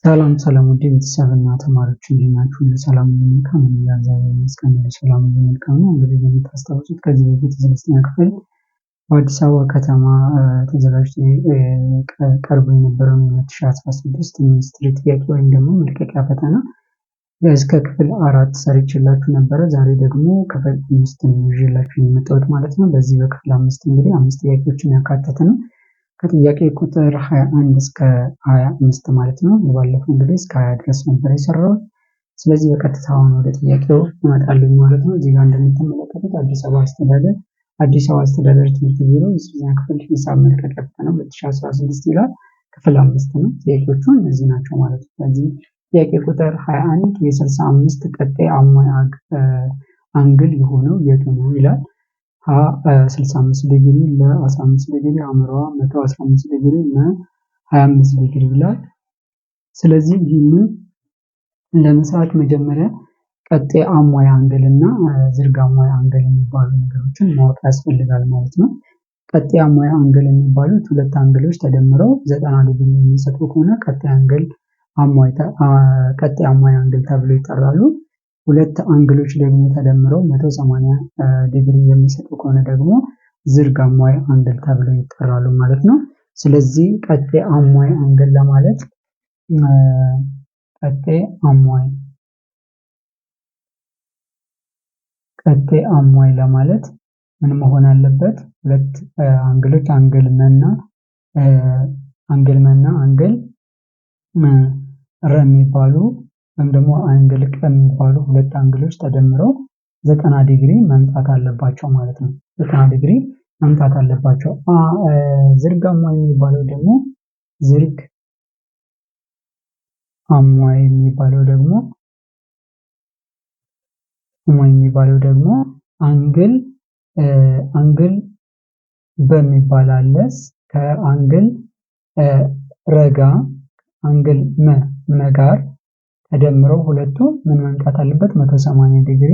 ሰላም ሰላም ውድ ቤተሰብና ተማሪዎች እንዴት ናችሁ? ሁሉ ሰላም፣ ሁሉ መልካም ነው። እግዚአብሔር ይመስገን ሁሉ ሰላም፣ ሁሉ መልካም ነው። እንግዲህ እንደምታስታውሱት ከዚህ በፊት የስድስተኛ ክፍል በአዲስ አበባ ከተማ ተዘጋጅቶ ቀርቦ የነበረውን 2016 ሚኒስትሪ ጥያቄ ወይም ደግሞ መልቀቂያ ፈተና እስከ ክፍል 4 ሰርቼላችሁ ነበረ። ዛሬ ደግሞ ክፍል 5 ነው ይዤላችሁ የመጣሁት ማለት ነው። በዚህ በክፍል 5 እንግዲህ 5 ጥያቄዎችን ያካተተ ነው። ከጥያቄ ቁጥር 21 እስከ 25 ማለት ነው። ባለፈው እንግዲህ እስከ 20 ድረስ ነበር የሰራሁት። ስለዚህ በቀጥታ አሁን ወደ ጥያቄው እመጣለሁ ማለት ነው። እዚህ ጋር እንደምትመለከቱት አዲስ አበባ አስተዳደር ትምህርት ቢሮ የስድስተኛ ክፍል ሂሳብ መልቀቂያ ፈተና 2016 ይላል። ክፍል 5 ነው። ጥያቄዎቹ እነዚህ ናቸው ማለት ነው። ስለዚህ ጥያቄ ቁጥር 21 የ65 ቀጤ አሟይ angle የሆነው የቱ ነው ይላል። ሀ 65 ዲግሪ፣ ለ 15 ዲግሪ፣ ሐመሩ ሐ 115 ዲግሪ፣ መ 25 ዲግሪ ይላል። ስለዚህ ይህንን ለመስራት መጀመሪያ ቀጤ አሟይ angle እና ዝርግ አሟይ angle የሚባሉ ነገሮችን ማወቅ ያስፈልጋል ማለት ነው። ቀጤ አሟይ angle የሚባሉት ሁለት angle ኦች ተደምረው 90 ዲግሪ የሚሰጡ ከሆነ ቀጤ አሟይ angle ተብሎ ይጠራሉ። ሁለት angle ኦች ደግሞ ተደምረው 180 ዲግሪ የሚሰጡ ከሆነ ደግሞ ዝርግ አሟይ angle ተብለው ይጠራሉ ማለት ነው። ስለዚህ ቀጤ አሟይ angle ለማለት ቀጤ አሟይ ለማለት ምን መሆን አለበት? ሁለት angle ኦች angle መና angle ረ የሚባሉ ወይም ደግሞ angle ቀ የሚባሉ ሁለት angle ኦች ተደምረው 90 ዲግሪ መምጣት አለባቸው ማለት ነው። 90 ዲግሪ መምጣት አለባቸው። ዝርግ አሟይ የሚባለው ደግሞ angle በሚባል አለ ከ angle ረጋ angle መ ጋር ተደምረው ሁለቱ ምን መምጣት አለበት? 180 ዲግሪ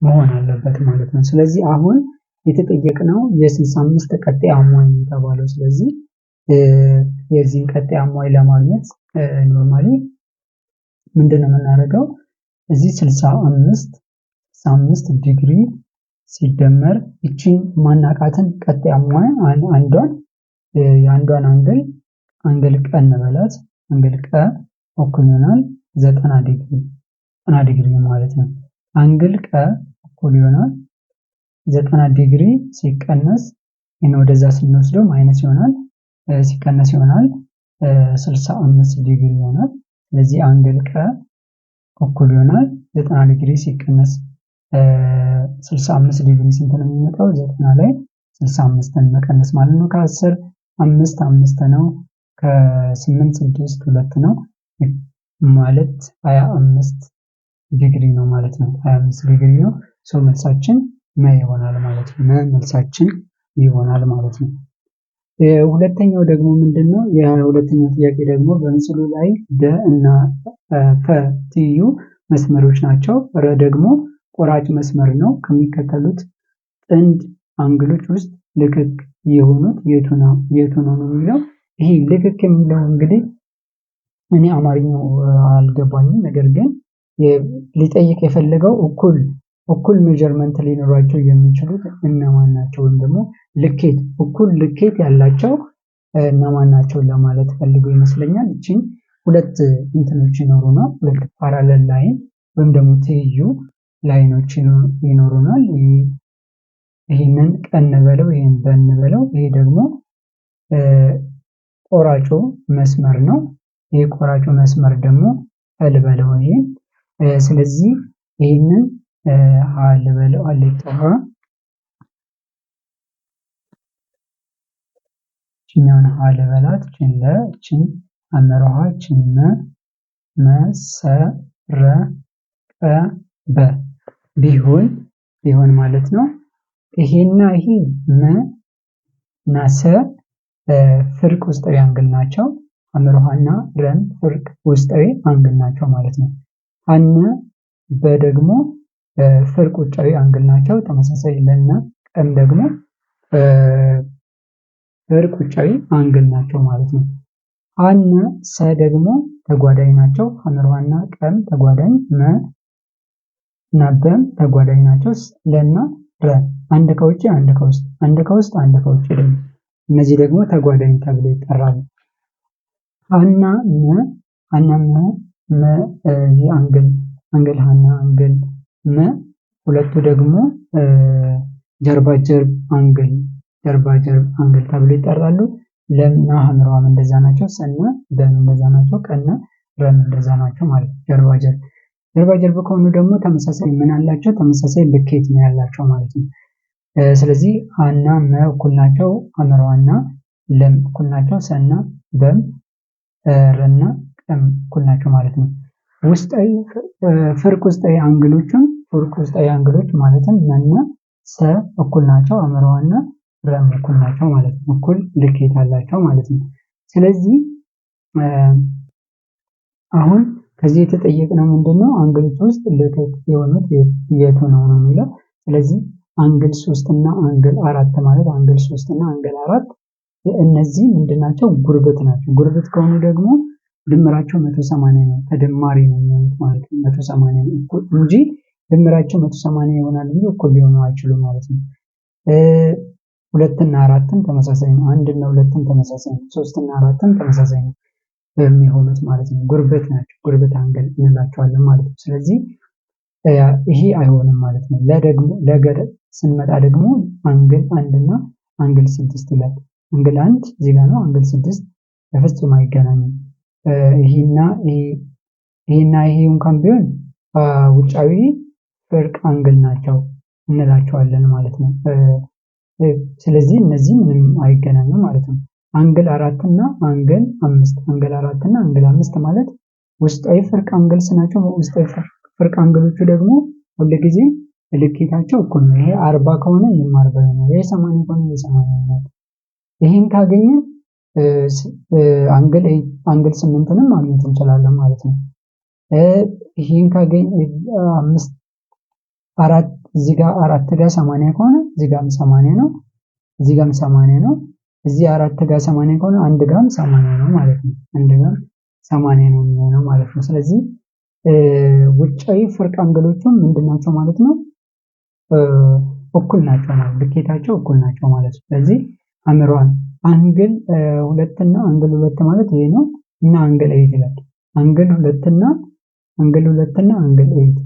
መሆን አለበት ማለት ነው። ስለዚህ አሁን የተጠየቅነው የ65 ቀጤ አሟይ የተባለው፣ ስለዚህ የዚህን ቀጤ አሟይ ለማግኘት normally ምንድን ነው የምናደርገው? እዚህ 65 ዲግሪ ሲደመር ይቺን ማናቃትን ቀጤ አሟይ አንዷን የአንዷን angle ቀ እንበላት፣ angle ቀ እኩል ይሆናል 90 ዲግሪ፣ 90 ዲግሪ ማለት ነው። angle ቀ እኩል ይሆናል 90 ዲግሪ ሲቀነስ፣ ይህን ወደዛ ስንወስደው minus ይሆናል፣ ሲቀነስ ይሆናል 65 ዲግሪ ይሆናል። ስለዚህ angle ቀ እኩል ይሆናል 90 ዲግሪ ሲቀነስ 65 ዲግሪ ስንት ነው የሚመጣው? 90 ላይ 65ን መቀነስ ማለት ነው። ከ10 5 5 ነው። ከ8 6 2 ነው ማለት 25 ዲግሪ ነው ማለት ነው። 25 ዲግሪ ነው። So መልሳችን መ ይሆናል ማለት ነው። መ መልሳችን ይሆናል ማለት ነው። ሁለተኛው ደግሞ ምንድን ነው? የሁለተኛው ጥያቄ ደግሞ በምስሉ ላይ ደ እና ፈ ትይዩ መስመሮች ናቸው። ረ ደግሞ ቆራጭ መስመር ነው። ከሚከተሉት ጥንድ angle ኦች ውስጥ ልክክ የሆኑት የቱ ነው የሚለው። ይሄ ልክክ የሚለው እንግዲህ እኔ አማርኛው አልገባኝም። ነገር ግን ሊጠይቅ የፈለገው እኩል measurement ሊኖራቸው የሚችሉት እነማን ናቸው ወይም ደግሞ ልኬት እኩል ልኬት ያላቸው እነማን ናቸው ለማለት ፈልጎ ይመስለኛል። እቺን ሁለት እንትኖች ይኖሩናል። ሁለት parallel line ወይም ደግሞ ትይዩ line ኦች ይኖሩናል። ይህንን ቀ እንበለው፣ ይህን በ እንበለው። ይሄ ደግሞ ቆራጩ መስመር ነው። ይሄ ቆራጩ መስመር ደግሞ ሀ ልበለው ይሄ። ስለዚህ ይህንን ሀ ልበለው፣ አሌቶ ሀ፣ ይችኛውን ሀ ልበላት፣ ችን ለ፣ ችን ሐመሩ ሐ፣ ችን መ፣ መ ሰ ረ ቀ በ ቢሆን ማለት ነው። ይሄና ይሄ መ እና ሰ ፍርቅ ውስጣዊ angle ናቸው። ሐመሩ ሐ እና ረም ፍርቅ ውስጣዊ angle ናቸው ማለት ነው። ሀና በ ደግሞ ፍርቅ ውጫዊ angle ናቸው። ተመሳሳይ ለና ቀም ደግሞ ፍርቅ ውጫዊ angle ናቸው ማለት ነው። ሀና ሰ ደግሞ ተጓዳኝ ናቸው። ሐመርዋና ቀም ተጓዳኝ፣ መ እና በም ተጓዳኝ ናቸው። ለና ረ አንድ ከውጭ አንድ ከውስጥ፣ አንድ ከውስጥ አንድ ከውጭ ደግሞ እነዚህ ደግሞ ተጓዳኝ ተብለው ይጠራሉ። ሀና መ ሀና መ መ ይሄ angle angle ሀና angle መ ሁለቱ ደግሞ ጀርባ ጀርብ angle ጀርባ ጀርብ angle ተብሎ ይጠራሉ። ለምና ሐምራዋም እንደዛ ናቸው። ሰና በም እንደዛ ናቸው። ቀና ረም እንደዛ ናቸው ማለት ነው። ጀርባ ጀርብ ጀርባ ጀርብ ከሆኑ ደግሞ ተመሳሳይ ምን አላቸው? ተመሳሳይ ልኬት ነው ያላቸው ማለት ነው። ስለዚህ ሀና መ እኩል ናቸው። ሐምራዋና ለም እኩል ናቸው። ሰና በም ረና ቀም እኩል ናቸው ማለት ነው። ውስጣዊ ፍርቅ ውስጣዊ angle ኦችም ፍርቅ ውስጣዊ angle ኦች ማለትም መና ሰ እኩል ናቸው። ሐምራዋና ረም እኩል ናቸው ማለት ነው። እኩል ልኬት አላቸው ማለት ነው። ስለዚህ አሁን ከዚህ የተጠየቅነው ምንድነው? angle ኦች ውስጥ ልኬት የሆኑት የቱ ነው ነው የሚለው። ስለዚህ angle 3 እና angle 4 ማለት angle 3 እና angle 4 እነዚህ ምንድናቸው? ጉርብት ናቸው። ጉርብት ከሆኑ ደግሞ ድምራቸው 180 ነው፣ ተደማሪ ነው የሚሆኑት ማለት ነው። 180 ነው እንጂ ድምራቸው 180 ይሆናል እንጂ እኩል ሊሆኑ አይችሉም ማለት ነው። ሁለት እና አራትም ተመሳሳይ ነው። አንድ እና ሁለትም ተመሳሳይ ነው። ሶስት እና አራትም ተመሳሳይ ነው የሚሆኑት ማለት ነው። ጉርብት ናቸው። ጉርብት angle እንላቸዋለን ማለት ነው። ስለዚህ ይሄ አይሆንም ማለት ነው። ለደግሞ ለገ ስንመጣ ደግሞ angle 1 እና angle 6 ይላል። angle 1 እዚህ ጋር ነው። angle 6 በፍጹም አይገናኙም። ይሄና ይሄና ይሄ እንኳን ቢሆን ውጫዊ ፍርቅ angle ናቸው እንላቸዋለን ማለት ነው። ስለዚህ እነዚህ ምንም አይገናኙም ማለት ነው። angle 4 እና angle 5 angle 4 እና angle 5 ማለት ውስጣዊ ፍርቅ angles ናቸው። ውስጣዊ ፍርቅ angle ኦቹ ደግሞ ሁልጊዜ ልኬታቸው እኩል ነው። ይሄ 40 ከሆነ ይሄም 40 ይሆናል። ይሄ 80 ከሆነ ይሄ 80 ይሆናል። ይሄን ካገኘን angle angle 8ንም ማግኘት እንችላለን ማለት ነው። ይሄን ካገኘ 5 4 እዚህ ጋር 4 ጋር 80 ከሆነ እዚህ ጋርም 80 ነው። እዚህ ጋርም 80 ነው። እዚህ 4 ጋር 80 ከሆነ አንድ ጋርም 80 ነው ማለት ነው። አንድ ጋርም 80 ነው የሚሆነው ማለት ነው። ስለዚህ ውጫዊ ፍርቅ angle ኦቹም ምንድናቸው ማለት ነው? እኩል ናቸው ማለት ልኬታቸው እኩል ናቸው ማለት ነው። ስለዚህ አምሯን angle 2 እና angle 2 ማለት ይሄ ነው እና angle 8 ይላል። angle 2 እና angle 2 እና angle 8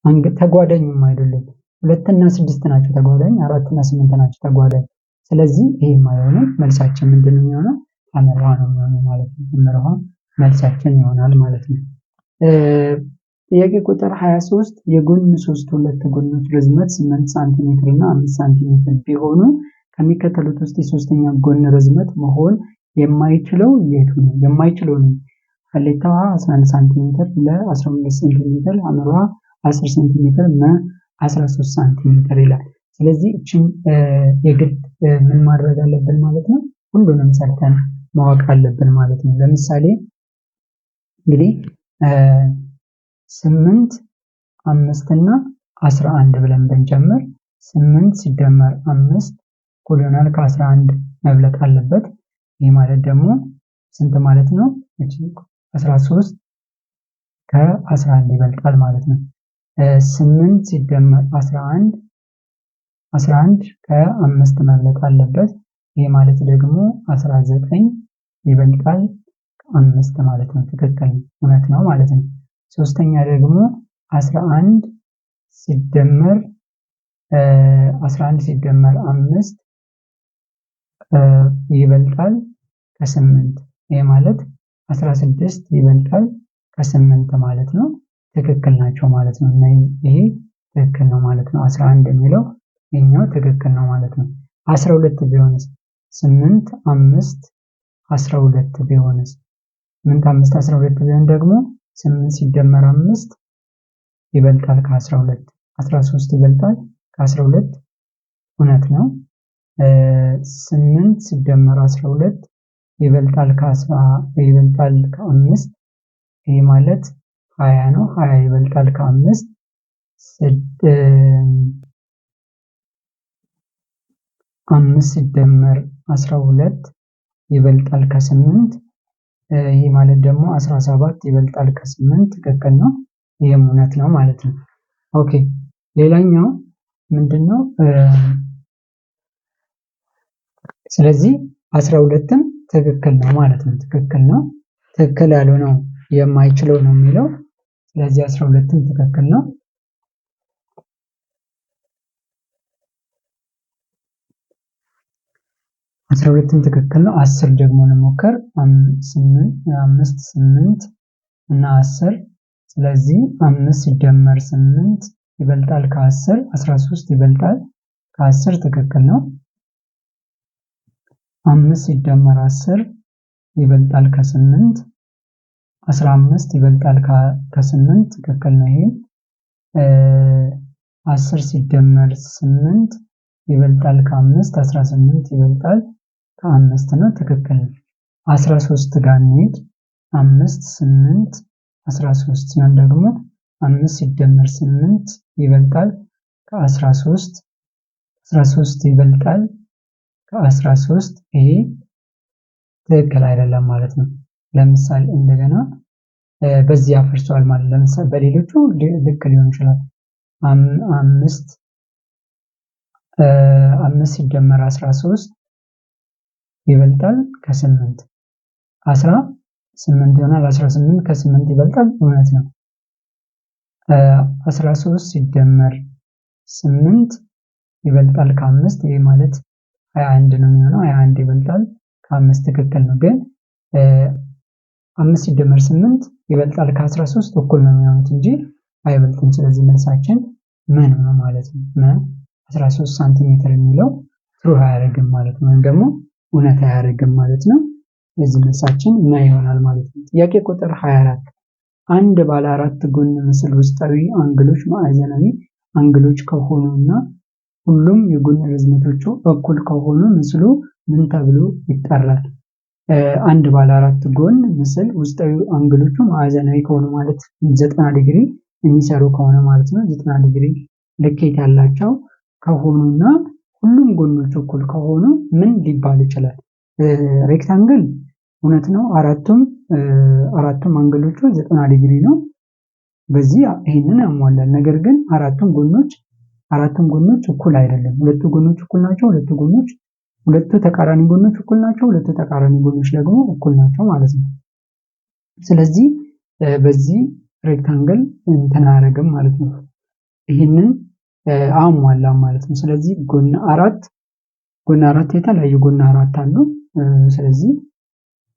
angle ተጓዳኝም አይደሉም። 2 እና 6 ናቸው ተጓዳኝ፣ 4 እና 8 ናቸው ተጓዳኝ። ስለዚህ ይሄም አይሆንም። መልሳችን ምንድነው የሚሆነው? ሐመርሃ ነው የሚሆነው ማለት ነው። ሐመርሃ መልሳችን ይሆናል ማለት ነው። ጥያቄ ቁጥር 23 የጎን 3 ሁለት ጎኖች ርዝመት 8 ሳንቲሜትር እና 5 ሳንቲሜትር ቢሆኑ ከሚከተሉት ውስጥ የሶስተኛ ጎን ርዝመት መሆን የማይችለው የቱ ነው? የማይችለው ነው። ሀሌታው ሀ 11 ሳንቲሜትር፣ ለ 12 ሳንቲሜትር፣ ሐመርሃ 10 ሳንቲሜትር፣ መ 13 ሳንቲሜትር ይላል። ስለዚህ እቺን የግድ ምን ማድረግ አለብን ማለት ነው? ሁሉንም ሰርተን ማወቅ አለብን ማለት ነው። ለምሳሌ እንግዲህ 8 5 እና 11 ብለን ብንጀምር 8 ሲደመር 5 እኩል ይሆናል ከ11 መብለጥ አለበት። ይሄ ማለት ደግሞ ስንት ማለት ነው? እቺ 13 ከ11 ይበልጣል ማለት ነው። 8 ሲደመር 11 11 ከ5 መብለጥ አለበት። ይሄ ማለት ደግሞ 19 ይበልጣል ከ5 ማለት ነው። ትክክል ነው፣ እውነት ነው ማለት ነው። ሶስተኛ ደግሞ 11 ሲደመር 11 ሲደመር 5 ይበልጣል ከ8። ይሄ ማለት 16 ይበልጣል ከ8 ማለት ነው። ትክክል ናቸው ማለት ነው። እና ይሄ ትክክል ነው ማለት ነው። 11 የሚለው ይሄኛው ትክክል ነው ማለት ነው። 12 ቢሆንስ 8 5 12 ቢሆንስ 8 5 12 ቢሆን ደግሞ 8 ሲደመር 5 ይበልጣል ከ12 13 ይበልጣል ከ12 እውነት ነው። 8 ሲደመር 12 ይበልጣል ከ10 ይበልጣል ከ5 ይሄ ማለት 20 ነው። 20 ይበልጣል ከ5 5 ሲደመር 12 ይበልጣል ከ8። ይሄ ማለት ደግሞ 17 ይበልጣል ከ8 ትክክል ነው። ይሄም እውነት ነው ማለት ነው። Okay ሌላኛው ምንድነው? ስለዚህ 12ም ትክክል ነው ማለት ነው። ትክክል ነው። ትክክል ያልሆነው የማይችለው ነው የሚለው። ስለዚህ 12ም ትክክል ነው። 12ም ትክክል ነው። 10 ደግሞ እንሞክር። 5 8 እና 10። ስለዚህ 5 ሲደመር 8 ይበልጣል ከ10፣ 13 ይበልጣል ከ10 ትክክል ነው። 5 ሲደመር 10 ይበልጣል ከ8፣ 15 ይበልጣል ከ8 ትክክል ነው። ይሄ 10 ሲደመር 8 ይበልጣል ከ5፣ 18 ይበልጣል ከ5 ነው። ትክክል ነው። 13 ጋር እንሂድ። 5 8 13 ሲሆን ደግሞ 5 ሲደመር 8 ይበልጣል ከ13፣ 13 ይበልጣል ከ13። ይሄ ትክክል አይደለም ማለት ነው። ለምሳሌ እንደገና በዚህ አፍርሷል ማለት ለምሳሌ በሌሎቹ ልክ ሊሆን ይችላል። 5 ሲደመር 13 ይበልጣል ከ8፣ 18 ይሆናል። 18 ከ8 ይበልጣል እውነት ነው። 13 ሲደመር 8 ይበልጣል ከ5፣ ይሄ ማለት 21 ነው የሚሆነው። 21 ይበልጣል ከ5 ትክክል ነው። ግን 5 ሲደመር 8 ይበልጣል ከ13 እኩል ነው የሚሆኑት እንጂ አይበልጥም። ስለዚህ መልሳችን መ ነው ማለት ነው። መ 13 ሳንቲሜትር የሚለው true አያደርግም ማለት ነው፣ ወይም ደግሞ እውነት አያደርግም ማለት ነው። ስለዚህ መልሳችን መ ይሆናል ማለት ነው። ጥያቄ ቁጥር 24 አንድ ባለ አራት ጎን ምስል ውስጣዊ angle ኦች ማዕዘናዊ angle ኦች ከሆኑና ሁሉም የጎን ርዝመቶቹ እኩል ከሆኑ ምስሉ ምን ተብሎ ይጠራል? አንድ ባለ አራት ጎን ምስል ውስጣዊ angle ኦቹ ማዕዘናዊ ከሆኑ ማለት 90 ዲግሪ የሚሰሩ ከሆነ ማለት ነው። 90 ዲግሪ ልኬት ያላቸው ከሆኑና ሁሉም ጎኖች እኩል ከሆኑ ምን ሊባል ይችላል? Rectangle እውነት ነው። አራቱም angle ኦቹ 90 ዲግሪ ነው። በዚህ ይሄንን ያሟላል። ነገር ግን አራቱም ጎኖች እኩል አይደለም። ሁለቱ ጎኖች እኩል ናቸው። ሁለቱ ተቃራኒ ጎኖች እኩል ናቸው። ሁለቱ ተቃራኒ ጎኖች ደግሞ እኩል ናቸው ማለት ነው። ስለዚህ በዚህ rectangle እንትን አያደርግም ማለት ነው። ይሄንን አሟላም ማለት ነው። ስለዚህ ጎን አራት የተለያዩ ጎን አራት አሉ። ስለዚህ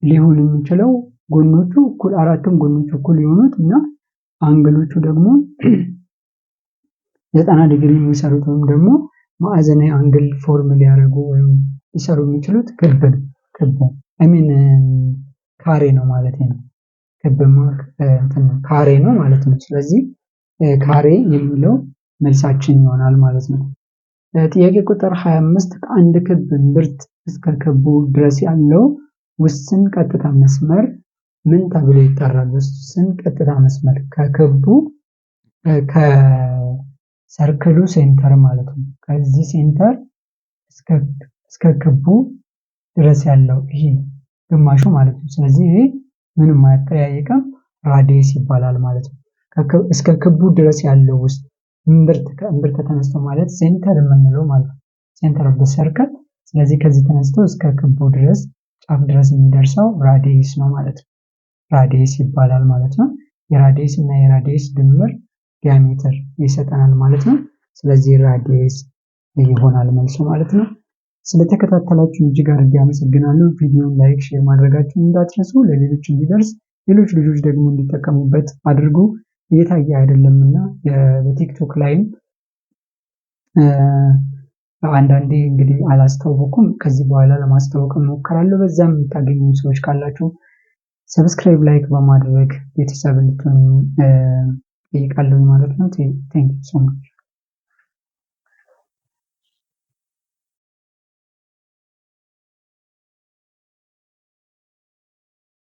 ሊሆን የሚችለው ጎኖቹ እኩል አራቱም ጎኖቹ እኩል የሆኑት እና angle ኦቹ ደግሞ 90 ዲግሪ የሚሰሩት ወይም ደግሞ ማዕዘናዊ angle form ሊያደርጉ ወይም ሊሰሩ የሚችሉት ክብ ነው። ክብ I mean ካሬ ነው ማለት ነው። ክብማ እንትን ካሬ ነው ማለት ነው። ስለዚህ ካሬ የሚለው መልሳችን ይሆናል ማለት ነው። ጥያቄ ቁጥር 25 ከአንድ ክብ እምብርት እስከ ክቡ ድረስ ያለው ውስን ቀጥታ መስመር ምን ተብሎ ይጠራል? ውስን ቀጥታ መስመር ከክቡ ከ circle ኡ center ማለት ነው። ከዚህ center እስከ ክቡ ድረስ ያለው ይሄ ግማሹ ማለት ነው። ስለዚህ ይሄ ምንም አያጠያይቅም radius ይባላል ማለት ነው። እስከ ክቡ ድረስ ያለው ውስጥ እምብርት ከእምብርት ተነስቶ ማለት center የምንለው ማለት ነው። Center of the circle። ስለዚህ ከዚህ ተነስቶ እስከ ክቡ ድረስ ጫፍ ድረስ የሚደርሰው radius ነው ማለት ነው። Radius ይባላል ማለት ነው። የ radius እና የ radius ድምር diameter ይሰጠናል ማለት ነው። ስለዚህ radius ይሆናል መልሱ ማለት ነው። ስለተከታተላችሁ እጅግ አድርጌ አመሰግናለሁ። ቪዲዮውን like፣ share ማድረጋችሁን እንዳትረሱ፣ ለሌሎች እንዲደርስ ሌሎች ልጆች ደግሞ እንዲጠቀሙበት አድርጉ። እየታየ አይደለምና በቲክቶክ ላይም አንዳንዴ እንግዲህ አላስተዋወኩም። ከዚህ በኋላ ለማስተዋወቅ እሞክራለሁ። በዛም የምታገኙ ሰዎች ካላችሁ subscribe፣ like በማድረግ ቤተሰብ እንድትሆኑ እጠይቃለሁ ማለት ነው። Thank you so much።